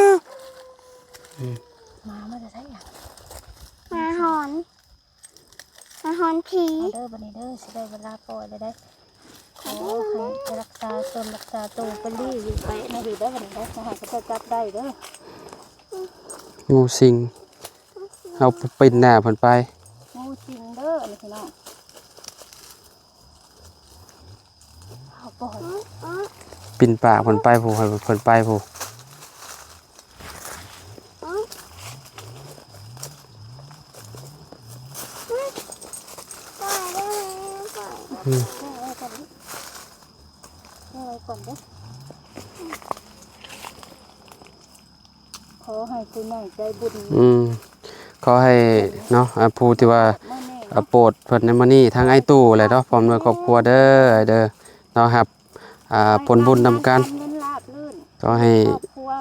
ອືມ ມາ ມາແຕ່ໃສອະ? ມາຫອນ. ມາຮອນຜີ ເອົາເດີ ບັດນີ້ເດີ ຊິໄດ້ເວລາປ່ອຍແລ້ວເດ້. ຂໍໃຫ້ໄປລັກສາຕົນລັກສາໂຕ ໄປລີ້ຢູ່ໄປໃນພີ້ເດີ ບັດນີ້ເດີ ຂໍໃຫ້ເຂົາເຈົ້າຈັບໄດ້ເດີ. ງູສິງ ເຮົາປິ່ນໜ້າເພິ່ນໄປ ງູສິງເດີ ນີ້ພີ່ນ້ອງ. ເອົາກ່ອນ ປິ່ນປາກເພິ່ນໄປພຸ້ນ ໃຫ້ເພິ່ນໄປພຸ້ນ. ອືມ ເອົາໄວ້ກ່ອນເດີ ເອົາໄວ້ກ່ອນເດີ. ຂໍໃຫ້ຜູ້ໃຫຍ່ໃຈບຸນ ອືມ ຂໍໃຫ້ເນາະ ອ່າ ຜູ້ທີ່ວ່າ ອ່າ ໂປດເພິ່ນໃນມື້ນີ້ ທັງອ້າຍຕູ້ແຫຼະເນາະ ພ້ອມດ້ວຍຄອບຄົວເດີ ອ້າຍເດີ ເນາະ ຮັບ ອ່າ ຜົນບຸນນຳກັນ. ຂໍໃຫ້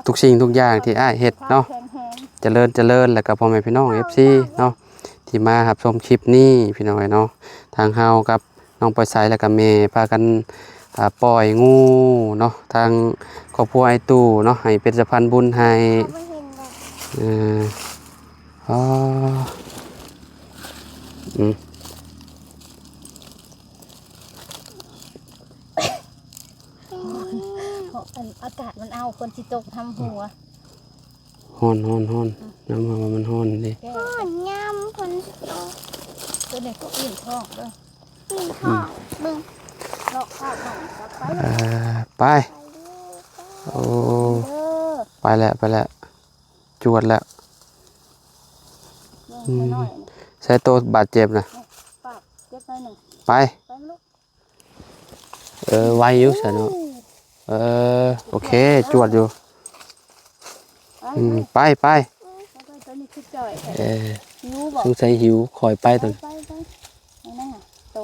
ທຸກສິ່ງທຸກຢ່າງທີ່ອ້າຍເຮັດເນາະ ຈະເລີນ ຈະເລີນ ແລ້ວກໍພໍ່ແມ່ພີ່ນ້ອງເອັຟຊີເນາະ ທີ່ມາຮັບຊົມຄລິບນີ້ ພີ່ນ້ອງເອີຍເນາະ ທາງເຮົາກັບ ນ້ອງປອຍໃສ ແລ້ວກໍແມ່ພາກັນ ອ່າ ປ່ອຍງູເນາະ ທາງຄອບຄົວອ້າຍຕູ້ເນາະ ໃຫ້ເປັນສະພານບຸນໃຫ້ ເອີ ອໍ ອືມ ອາກາດມັນເອົາ ຝົນຊິຕົກທຳຫົວ. ຮ້ອນ ຮ້ອນ ຮ້ອນ ອືມ ຍາມເຮົາວ່າມັນຮ້ອນເດ້ ແກ້ ຮ້ອນຍາມຝົນຕົກ ຕົວນີ້ກໍອີ່ມທ້ອງເບິ່ງ ອີ່ມທ້ອງ ອືມ ເບິ່ງ ເລາະຄາບນ້ອງກັບໄປ ເອີ ໄປ ໄປເດີ ໂອ້ ໄປເດີ ໄປແລ້ວ ໄປແລ້ວ. ຈວດແລ້ວ. ອືມ ໃສ່ໂຕບາດເຈັບນະ ປາກເຈັບໜ້ອຍໜຶ່ງ ໄປ ໄປລູກ. ເອີ ໄວຢູ່ຊັ້ນເນາະ. ເອີ ໂອເຄ ຈວດຢູ່. ໄປ ອືມ ໄປ ໄປ ໄປ ໄປ ໂຕນີ້ຄືຈ່ອຍແທ້. ເອີ ຫິວບໍ່? ສົງໄສຫິວ ຄ່ອຍໄປໂຕນີ້. ໄປ ໄປ ໄປ ນັ້ນນະ ໂຕ.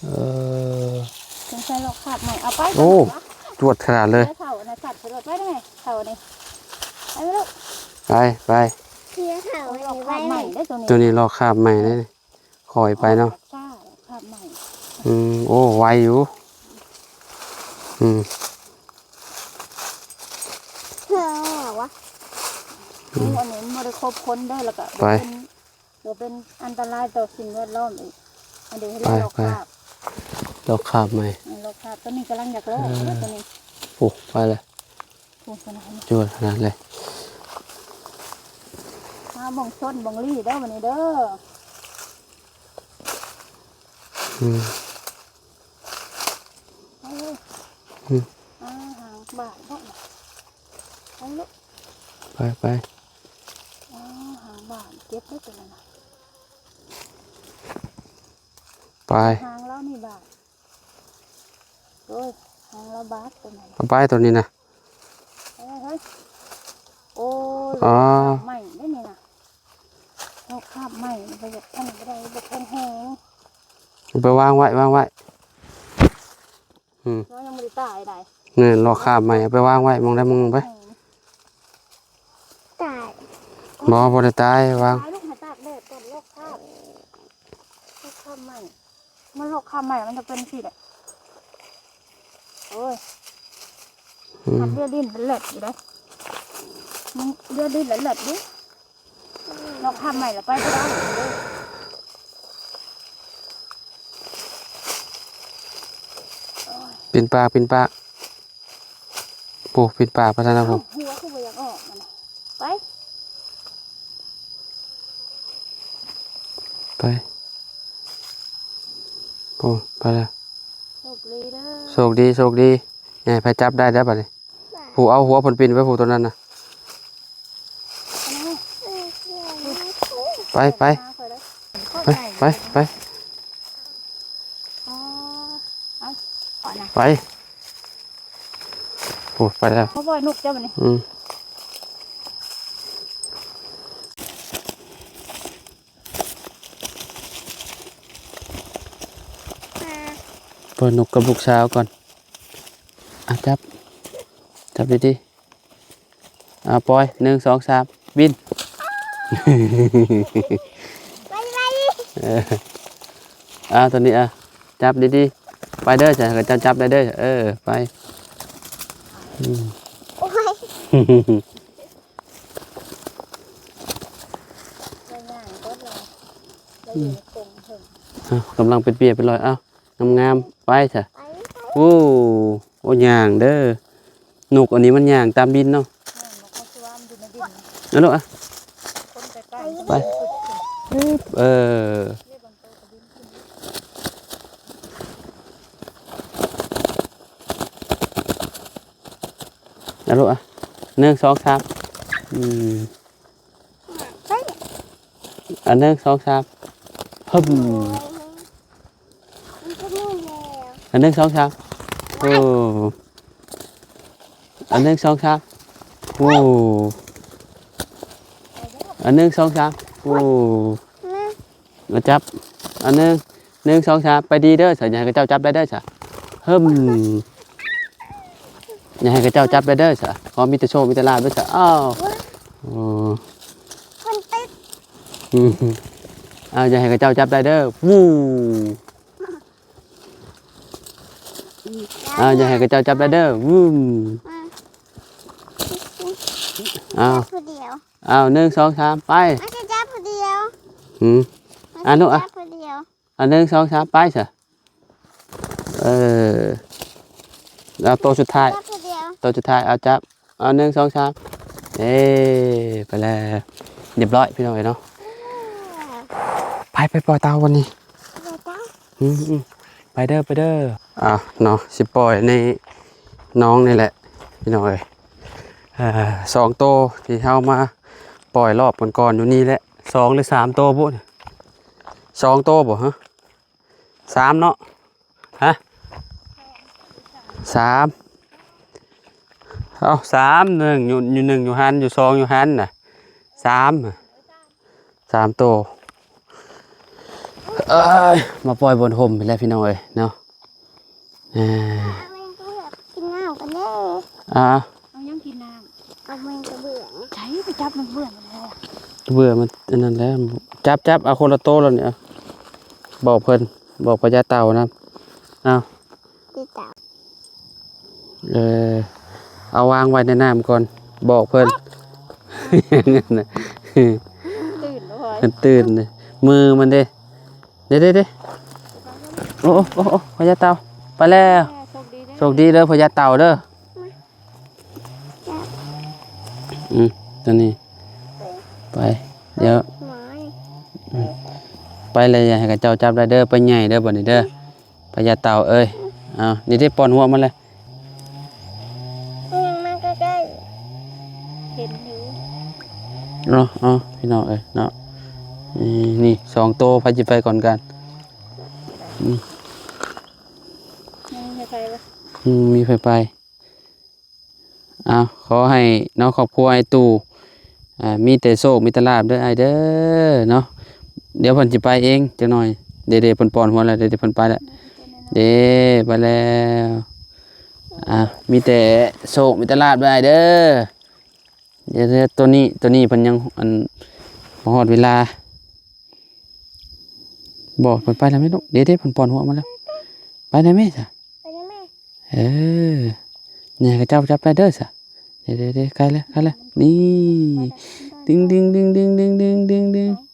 ເອີ ສົງໄສລອກຄາບໃໝ່. ເອົາໄປ ໂອ້ ໂຕນີ້ວະ ຈວດຂະໜາດເລີຍ. ໄປເຖົ້າອັນນັ້ນ ສັດໄປໂລດ ໄປໄດ້ໄໝ ເຖົ້ານີ້. ໄປລູກ ໄປ ໄປ. ໂອ້ຍ ລອກຄາບໃໝ່ເດ້ໂຕນີ້ ໂຕນີ້ລອກຄາບໃໝ່ເດ້. ຄ່ອຍໄປເນາະ ຄາບໃໝ່. ອືມ ໂອ້ ໄວຢູ່. ອືມ ເອີ ຫຍັງວະ? ອືມ ອັນນີ້ມັນບໍ່ໄດ້ຄົບຄົນເດີ ແລ້ວກໍ ໄປ ບໍ່ເປັນ ບໍ່ເປັນອັນຕະລາຍຕໍ່ສິ່ງແວດລ້ອມອີກ. ອັນນີ້ ໄປ ລອກ ໄປ ຄາບ ລອກຄາບໃໝ່. ອືມ ລອກຄາບ ໂຕນີ້ກຳລັງຢາກລອກ ເອີ ເດີໂຕນີ້. ໂອ້ ໄປແລ້ວ. ໂອ້ ຂະໜາດນີ້ ຈວດຂະໜາດເລີຍ. ຫາບ່ອນຊົນບ່ອນລີ້ເດີບັດນີ້ເດີ. ອືມ ໄປເລີຍ. ອືມ ອ່າ ຫາງບາດເນາະ. ໄປລູກ ໄປ ໄປ. ອ່າ ຫາງບາດ ເຈັບເດ້ຕົວນັ້ນນະ. ໄປ ຫາງລາວນີ້ບາດ. ໂອ້ຍ ຫາງລາວບາດຕົວນັ້ນ. ເອົາໄປຕົວນີ້ນະ. ເອີ ເຮີ້ຍ ໂອ້ຍ ອໍ ຄາບໃໝ່ເດ້ນີ້ນະ. ລອກຄາບໃໝ່ ມັນກໍຢາກ ອັນນີ້ບໍ່ໄດ້ ບໍ່ແຂງແຮງ. ເອົາໄປວາງໄວ້ ວາງໄວ້. ອືມ ລາວຍັງບໍ່ໄດ້ຕາຍໃດ. ແມ່ນ ລອກຄາບໃໝ່ ເອົາໄປວາງໄວ້ ໝ່ອງໃດໝ່ອງໜຶ່ງໄປ. ຕາຍ ບໍ່ ບໍ່ໄດ້ຕາຍ ວາງ ຕາຍລູກ ໃຫ້ຕາກແດດກ່ອນ ລອກຄາບ ລອກຄາບໃໝ່. ມັນລອກຄາບໃໝ່ ມັນຈະເປັນຈັ່ງຊີ້ແຫຼະ. ໂອ້ຍ ອືມ ມັນເລືອດລິ້ນເລືອດຢູ່ເດ້. ມັນເລືອດລິ້ນເລືອດຢູ່. ລອກຄາບໃໝ່ລະໄປບໍ່ໄດ້ເດີ. ໂອ້ຍ ປິ່ນປາກ ປິ່ນປາກ. ໂອ້ ປິ່ນປາກປານນັ້ນນະ. ເອົ້າ ໂອ້ ຫົວຄືບໍ່ຢາກອອກມັນ. ໄປ ໄປ ໂອ້ ໄປແລ້ວ. ໂຊກດີເດີ ໂຊກດີ ໂຊກດີ. ຢ່າໃຫ້ໃຜຈັບໄດ້ເດີບັດນີ້. ຜູ້ເອົາຫົວເພິ່ນປິ່ນໄປຜູ້ຕົວນັ້ນນະ. ໄປ ໄປ ໄປ ໄປ ໄປ. ອໍ ເອົາ ເອົານະ ໄປ. ໂອ້ ໄປແລ້ວ. ມາປ່ອຍນົກເຈົ້າບັດນີ້. ອືມ ປ່ອຍນົກກັບລູກສາວກ່ອນ. ອ່ະ ຈັບ ຈັບດີໆ. ອ່າ ປ່ອຍ ໜຶ່ງ ສອງ ສາມ ບິນ. ໄປ ໄປ. ເອີ ອ່າ ຕົວນີ້ ອ່າ ຈັບດີໆ. ໄປເດີ ໃຫ້ເຂົາເຈົ້າຈັບໄດ້ເດີ. ເອີ ໄປ. ອືມ ໂອ້ຍ ອືມ ອ່າ ກຳລັງເປັນເປ້ຍເປັນລອຍ. ເອົ້າ ງາມໆ ໄປຊະ. ໄປ ໄປ. ໂອ້ ໂອ້ ຍ່າງເດີ. ນົກອັນນີ້ມັນຍ່າງຕາມດິນເນາະ. ແມ່ນ ນົກເຂົາຊິວ່າມັນຢູ່ໃນດິນ. ເອົາລູກ ອ່ະ ຄົນໃກ້ໆ ໄປ ໄປ. ເອີ ເອີ ເບິ່ງໂຕກະບິນຂຶ້ນ. ເອົາລູກ ອ່ະ ໜຶ່ງ ສອງ ສາມ. ອືມ ໄປ. ອັນ ໜຶ່ງ ສອງ ສາມ ຮຶມ. ອັນ ໜຶ່ງ ສອງ ສາມ ໂອ້. ອັນ ໜຶ່ງ ສອງ ສາມ ໂອ້. ອັນ ໜຶ່ງ ສອງ ສາມ ໂອ້. ມາຈັບ ອັນ ໜຶ່ງ ໜຶ່ງ ສອງ ສາມ ໄປດີເດີຊະ. ຢ່າໃຫ້ເຂົາເຈົ້າຈັບໄດ້ເດີຊະ. ຮຶມ. ຢ່າໃຫ້ເຂົາເຈົ້າຈັບໄດ້ເດີຊະ. ຂໍມີແຕ່ໂຊກມີແຕ່ລາບເດີຊະ. ອ້າວ ໂອ້ ມັນຕິດ. ອືມ ອ້າວ ຢ່າໃຫ້ເຂົາເຈົ້າຈັບໄດ້ເດີ. ວູ. ອ້າວ ຢ່າໃຫ້ເຂົາເຈົ້າຈັບໄດ້ເດີ. ວືມ. ອ້າວ ຈັບຜູ້ດຽວ. ອ້າວ ໜຶ່ງ ສອງ ສາມ ໄປ. ມັນຈະຈັບຜູ້ດຽວ. ຫືມ ອ່າ ລູກ ຈັບຜູ້ດຽວ. ອ່າ ໜຶ່ງ ສອງ ສາມ ໄປຊະ. ເອີ ເອົາໂຕສຸດທ້າຍ ຈັບຜູ້ດຽວ. ໂຕສຸດທ້າຍ ເອົາຈັບ. ເອົາ ໜຶ່ງ ສອງ ສາມ ເອີ ໄປແລ້ວ ຮຽບຮ້ອຍພີ່ນ້ອງເອີຍເນາະ. ເອີ ໄປ ໄປປ່ອຍເຕົາວັນນີ້. ປ່ອຍເຕົາ. ອືມ ອືມ ໄປເດີ ໄປເດີ. ອ່າ ເນາະ ຊິປ່ອຍໃນໜອງນີ້ແຫຼະພີ່ນ້ອງເອີຍ. ເອີ ສອງໂຕທີ່ເຮົາມາ ປ່ອຍລອບກ່ອນໆ ຢູ່ນີ້ແຫຼະ ສອງຫຼືສາມໂຕພຸ້ນ ສອງໂຕບໍ່ຮະ ສາມເນາະ ຮະ ສາມ ເອົາ ສາມ ໜຶ່ງຢູ່ ຢູ່ ໜຶ່ງຢູ່ຫັ້ນ ຢູ່ສອງຢູ່ຫັ້ນນະ ສາມ ສາມໂຕ ເອີຍ ມາປ່ອຍບ່ອນຮົ່ມນີ້ແຫຼະພີ່ນ້ອງເອີຍເນາະ ເອີ ກິນນ້ຳກ່ອນເດີ ອ່າ ເອົາຫຍັງກິນນ້ຳ ເອົາແມງກະເບື້ອງ ໃສ ໄປຈັບແມງກະເບື້ອງ ເບື້ອງມັນອັນນັ້ນແຫຼະ ຈັບ ຈັບ ເອົາຄົນລະໂຕແລ້ວນີ້ ບອກເພິ່ນ ບອກພະຍາເຕົ່ານຳ ເອົາ ເອີ ເອົາວາງໄວ້ໃນນ້ຳກ່ອນ ບອກເພິ່ນ ຕື່ນບໍ່ ເພິ່ນຕື່ນ ມືມັນເດ້ ເດ້ ເດ້ ໂອ້ ໂອ້ ໂອ້ ພະຍາເຕົ່າ ໄປແລ້ວ ໂຊກດີເດີ ໂຊກດີເດີ ພະຍາເຕົ່າເດີ ອືມ ຕົວນີ້ ໄປ ດຽວ ໄປແລ້ວ ຢ່າໃຫ້ເຂົາເຈົ້າຈັບໄດ້ເດີ ໄປໃຫຍ່ເດີ ບັດນີ້ເດີ ພະຍາເຕົ່າເອີຍ ເອົາ ນີ້ເດ້ ປ້ອນຫົວມັນແລ້ວ ຍັງມາໃກ້ໆ ເຫັນຢູ່ ເນາະ ເອົາ ພີ່ນ້ອງເອີຍເນາະ ນີ້ ນີ້ສອງໂຕ ໃຜຊິໄປກ່ອນກັນ ອືມ ຍັງມີໃຜໄປບໍ່ ອືມ ມີໃຜໄປ ອ້າວ ຂໍໃຫ້ເນາະ ຄອບຄົວອ້າຍຕູ້ ອ່າ ມີແຕ່ໂຊກມີແຕ່ລາບເດີອ້າຍເດີເນາະ ດຽວເພິ່ນຊິໄປເອງຈັກໜ່ອຍ ເດ້ໆ ເພິ່ນປ້ອນຫົວແລ້ວ ເດ້ໆ ເພິ່ນໄປແລ້ວ ເດ້ ໄປແລ້ວ ອ່າ ມີແຕ່ໂຊກມີແຕ່ລາບເດີອ້າຍເດີ ດຽວ ດຽວ ໂຕນີ້ ໂຕນີ້ເພິ່ນຍັງ ອັນ ບໍ່ຮອດເວລາ ບໍ່ ເພິ່ນໄປແລ້ວແມ່ລູກ ເດ້ໆ ເພິ່ນປ້ອນຫົວມາແລ້ວ ໄປແດ່ແມ່ຊະ ໄປແດ່ແມ່ ເອີ ນີ້ ໃຫ້ເຂົາເຈົ້າຈັບໄດ້ເດີຊະ ເດ້ໆໆ ໃກ້ແລ້ວ ໃກ້ແລ້ວ ນີ້ ດິງໆໆ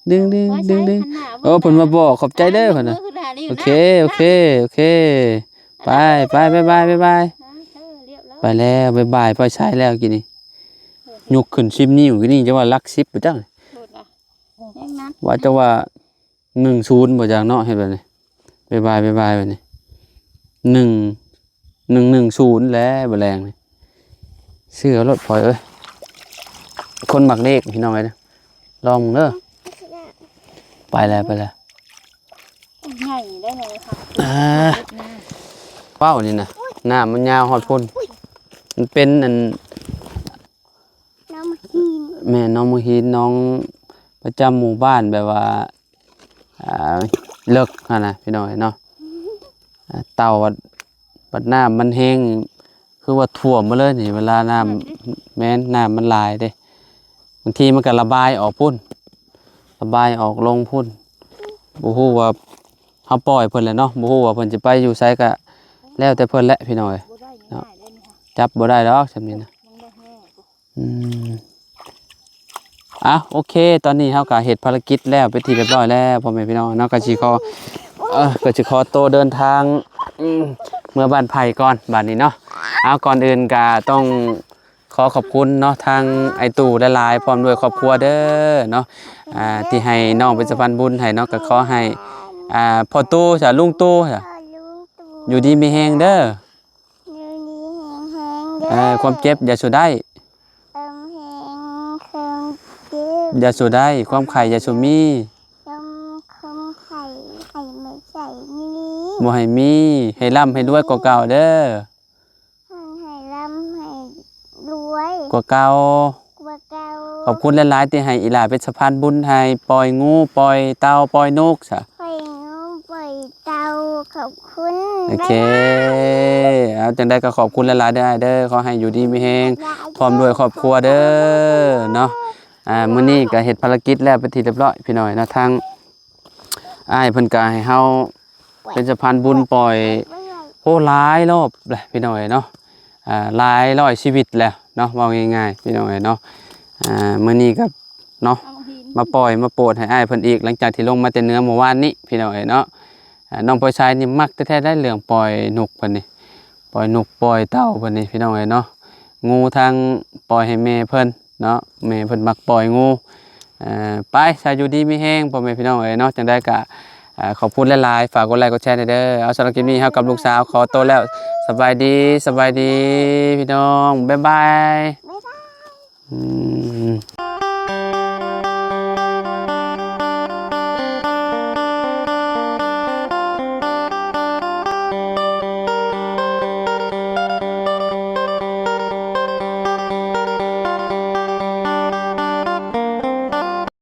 ໆ ໂອ້ ເພິ່ນມາບອກ ຂອບໃຈເດີ ເພິ່ນນະ ໂອເຄ ໂອເຄ ໂອເຄ ໄປ ໄປ ບາຍບາຍ ບາຍບາຍ ໄປແລ້ວ ບາຍບາຍ ປອຍສາຍແລ້ວກີ້ນີ້ ຍົກຂຶ້ນສິບນິ້ວກີ້ນີ້ ຈະວ່າຫຼັກສິບບໍ່ຈັກ ໂດດລະ ຍັງນະ ວ່າຈະວ່າ ໜຶ່ງສູນ ບໍ່ຈັກເນາະ ເຮັດແບບນີ້ ບາຍບາຍ ບາຍບາຍ ບາດນີ້ ໜຶ່ງ ໜຶ່ງໜຶ່ງສູນ ແຫຼະ ມື້ແລງນີ້ ຊື້ເອົາໂລດ ພອຍເອີຍ ຄົນມັກເລກ ພີ່ນ້ອງເອີຍ ລອງເບິ່ງເດີ ໄປແລ້ວ ໄປແລ້ວ ໃຫຍ່ໄດ້ເລີຍ ອ່າ ເວົ້ານີ້ນະ ນ້ຳມັນຍາວຮອດພຸ້ນ ມັນເປັນອັນ ໜອງໝາກຫີນ ແມ່ນ ໜອງໝາກຫີນ ໜອງປະຈຳໝູ່ບ້ານ ແບບວ່າ ອ່າ ເລິກຫັ້ນນະ ພີ່ນ້ອງເອີຍເນາະ ອ່າ ເຕົ່າບັດ ບັດນ້ຳມັນແຮງ ຄືວ່າຖ້ວມໝົດເລີຍນີ້ ເວລານ້ຳ ແມ່ນ ນ້ຳມັນຫຼາຍເດ້ ບາງທີມັນກໍລະບາຍອອກພຸ້ນ ລະບາຍອອກລົງພຸ້ນ ບໍ່ຮູ້ວ່າ ເຮົາປ່ອຍເພິ່ນແຫຼະເນາະ ບໍ່ຮູ້ວ່າເພິ່ນຊິໄປຢູ່ໃສ ກໍແລ້ວແຕ່ເພິ່ນແຫຼະ ພີ່ນ້ອງເອີຍເນາະ ຈັບບໍ່ໄດ້ດອກ ຊ່ຳນີ້ນະ ອືມ ອ່ະ ໂອເຄ ຕອນນີ້ເຮົາກໍເຮັດພາລະກິດແລ້ວເປັນທີ່ຮຽບຮ້ອຍແລ້ວ ພໍ່ແມ່ພີ່ນ້ອງເນາະ ກໍຊິຂໍ ເອີ ກໍຊິຂໍໂຕເດີນທາງ ອືມ ເມືອບ້ານໄຜ່ກ່ອນບາດນີ້ເນາະ ເອົາ ກ່ອນອື່ນກໍຕ້ອງຂໍຂອບຄຸນເນາະ ທາງອ້າຍຕູ້ຫຼາຍໆ ພ້ອມດ້ວຍຄອບຄົວເດີເນາະ ອ່າ ທີ່ໃຫ້ນ້ອງເປັນສະພານບຸນໃຫ້ເນາະ ກໍຂໍໃຫ້ ອ່າ ພໍ່ຕູ້ຊະ ລຸງຕູ້ຊະ ຢູ່ດີມີແຮງເດີ ຢູ່ດີມີແຮງເດີ ເອີ ຄວາມເຈັບຢ່າສູ່ໄດ້ ຄວາມແຮງ ຄວາມເຈັບຢ່າສູ່ໄດ້ ຄວາມໄຂ້ຢ່າສູ່ມີ ຄວາມ ຄວາມໄຂ້ໃຫ້ບໍ່ໃຫ້ມີ ບໍ່ໃຫ້ມີ ໃຫ້ລ່ຳໃຫ້ລວຍກວ່າເກົ່າເດີ ໃຫ້ ໃຫ້ລ່ຳໃຫ້ລວຍກວ່າເກົ່າ ກວ່າເກົ່າ ຂອບຄຸນຫຼາຍໆ ທີ່ໃຫ້ອີ່ຫຼ້າເປັນສະພານບຸນ ໃຫ້ປ່ອຍງູ ປ່ອຍເຕົ່າ ປ່ອຍນົກຊະ ປ່ອຍງູ ປ່ອຍເຕົ່າ ຂອບຄຸນ ໂອເຄ ບາຍບາຍ ເອົາ ຈັ່ງໃດກໍຂອບຄຸນຫຼາຍໆ ເດີອ້າຍເດີ ຂໍໃຫ້ຢູ່ດີມີແຮງ ບາຍບາຍ ພ້ອມດ້ວຍຄອບຄົວເດີເນາະ ອ່າ ມື້ນີ້ກໍເຮັດພາລະກິດແລ້ວເປັນທີ່ຮຽບຮ້ອຍ ພີ່ນ້ອງເນາະ ທາງອ້າຍເພິ່ນກໍໃຫ້ເຮົາ ເປັນສະພານບຸນປ່ອຍ ໂອ້ ຫຼາຍລອບແຫຼະພີ່ນ້ອງເອີຍເນາະ ອ່າ ຫຼາຍຮ້ອຍຊີວິດແລ້ວເນາະ ເວົ້າງ່າຍໆ ພີ່ນ້ອງເອີຍເນາະ ອ່າ ມື້ນີ້ກໍເນາະ ມາປ່ອຍມາໂປດໃຫ້ອ້າຍເພິ່ນອີກ ຫຼັງຈາກທີ່ລົງມາແຕ່ເໜືອມື້ວານນີ້ ພີ່ນ້ອງເອີຍເນາະ ອ່າ ນ້ອງປອຍຊາຍນີ້ມັກແທ້ໆ ໄດ໋ເລື່ອງປ່ອຍນົກເພິ່ນນີ້ ປ່ອຍນົກປ່ອຍເຕົ່າເພິ່ນນີ້ ພີ່ນ້ອງເອີຍເນາະ ງູທາງປ່ອຍໃຫ້ແມ່ເພິ່ນ ເນາະ ແມ່ເພິ່ນມັກປ່ອຍງູ ເອີ ໄປ ສາ ຢູ່ດີມີແຮງ ພໍ່ແມ່ພີ່ນ້ອງເອີຍເນາະ ຈັ່ງໃດກະ ເອີ ຂອບຄຸນຫຼາຍໆ ຝາກກົດໄລກົດແຊແດ່ເດີ ເອົາ ສຳລັບຄລິບນີ້ເຮົາກັບລູກສາວຂໍໂຕແລ້ວ ສະບາຍດີ ສະບາຍດີພີ່ນ້ອງ ບາຍບາຍ.